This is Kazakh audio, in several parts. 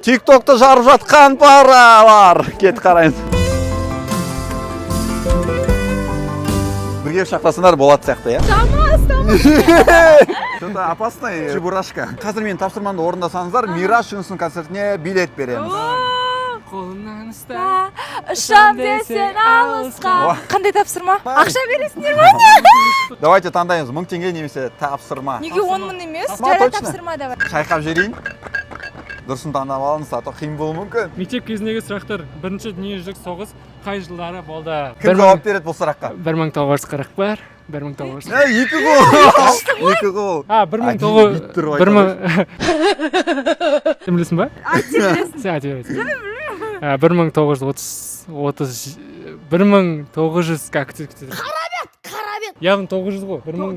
Тиктокты жарып жатқан паралар. Кет, қараймыз. Бірге құшақтасаңдар болады сияқты, иә? Ұстама, ұстама. Что-то опасный чебурашка. Қазір менің тапсырмамды орындасаңыздар, Мирас Жүнісовтың концертіне билет береміз. Қолымнан ұста. Ұшам десең алысқа. О. Қандай тапсырма? Бай. Ақша бересіңдер ма, не? Давайте таңдаймыз: 1000 теңге немесе тапсырма. Неге 10 000 емес? Тапсырма, Жарайды, точно. тапсырма давай. Шайқап жіберейін. Дұрысын таңдап алыңыз, а то қиын болуы мүмкін. Мектеп кезіндегі сұрақтар. Бірінші дүниежүзілік соғыс қай жылдары болды? Кім жауап береді бұл сұраққа? 1941, 1900. Ей, екі қол, екі қол. А, бір мың Әдейі тоғыз бүйтіп тұрып бір мың. Сен білесің ба? Айт, сен білесің. Сен айта бер. 1930, 30, 1900, как қарабет, яғни 900 ғой, 1000.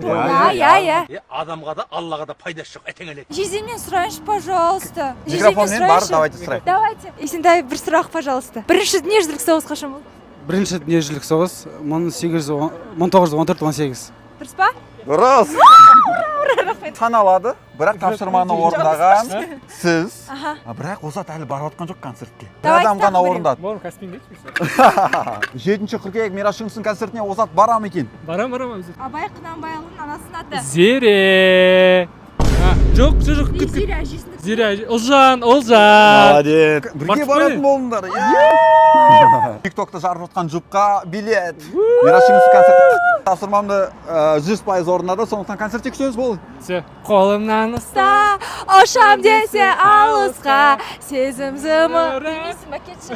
Иә. Е, адамға да, Аллаға да пайдасы жоқ, әтең. Жездемнен сұрайыншы, пожалуйста. Жездемнен Микрофонмен бар. сұрайыншы. Давайте сұрайық. Давайте. Есентай, бір сұрақ, пожалуйста. Бірінші дүниежүзілік соғыс қашан болды? Бірінші дүниежүзілік соғыс 1914-18. Дұрыс па? Дұрыс саналады, бірақ тапсырманы орындаған сіз. Аха. А, бірақ Озат әлі барып жатқан жоқ концертке, бір Давайте адам ғана тағы. орындады. Бауырым, Каспиін кетші. 7 қыркүйек Мирас Жүнісовтің концертіне Озат бара ма екен? Барам, барам обязательно. Абай Құнанбайұлының анасының аты? Зере. А, жоқ, күт, күт. Зере әжесінің. Зере Ұлжан, Ұлжан. Молодец, бірге Бардық баратын қой. болдыңдар, иә. Тиктокты жарып жатқан жұпқа билет, Мирас Жүнісов концерті. Тапсырмамды 100% орындады, сондықтан концертте күтеміз, болды. Все, қолымнан ұста. Ұшам десе алысқа, сезім зымы. Білмейсің ба? Кетші.